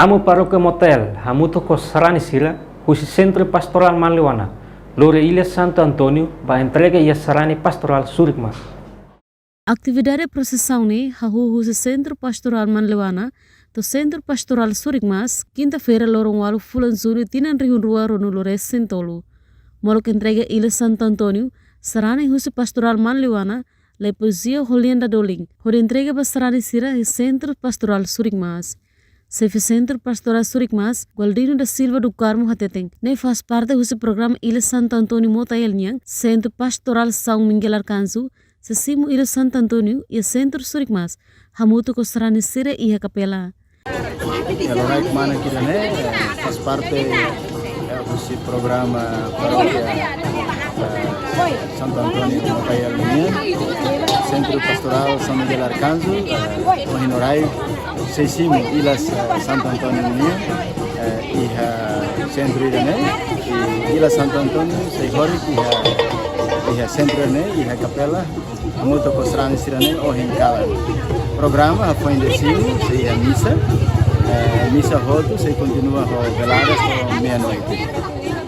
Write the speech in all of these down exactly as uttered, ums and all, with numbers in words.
Amu Parókia Motael hamutuk ho sarani sira husi Sentru Pastorál Manleuana, lori Illa Santo António ba entrega iha sarani pastorál Surikmas. Atividade prosisaun ne'e hahú husi Sentru Pastorál Manleuana to'o Sentru Pastorál Surikmas, kinta-feira loron ualu fulan Jullu tinan rihun rua ruanulu resin tolu. Molok entrega Illa Santo António, sarani husi Pastorál Manleuana, lei poezia Holienda Dolin, hodi entrega ba sarani sira iha Sentru Pastorál Surikmas. Xefe Sentru Pastorál Surikmas, Gualdino da Silva do Carmo hateten, ne'e faz parte husi programa Illa Santo António Motael nian, Sentru Pastorál São Miguel Arcanjo sei simu Illa Santo António iha Sentru Surikmas, hamutuk ho sarani sira iha kapela. Loraik manak ida-ne'e, eh, faz parte, eh, husi programa parókia, eh, Santo António Motael nian, Sentru Pastorál São Miguel Arcanjo, eh, ohin loraik sei simu Illa, eh, Santo António nian, eh, iha sentru ida-ne'e, i Illa Santo António sei horik iha, iha sentru ne'e, iha kapela, hamutuk ho sarani sira-ne'e ohin kalan. Programa hafoin deside sei iha misa, eh, misa hotu sei kontinua ho veladas to'o meia-noite.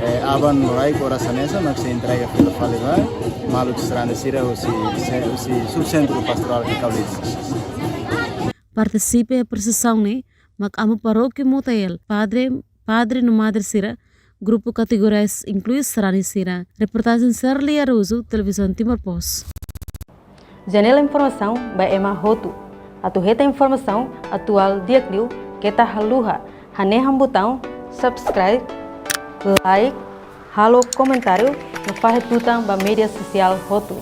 Eh, aban loraik oras hanesan mak sei entrega fila fali ba maluk sarani sira husi, husi Subsentru Pastorál Kakaulis. Partisipa iha prosisaun ne'e mak Amu Parókia Motael, padre, padre no madre sira, grupu kategorias inklui sarani sira. Reportajen Serli Araújo, Televizaun Timor Post. Janela informasaun ba ema hotu. Atu hetan informasaun atuál di'ak liu, keta haluha hanehan butaun subscribe, like, halo komentáriu no fahe tutan ba média sosiál hotu.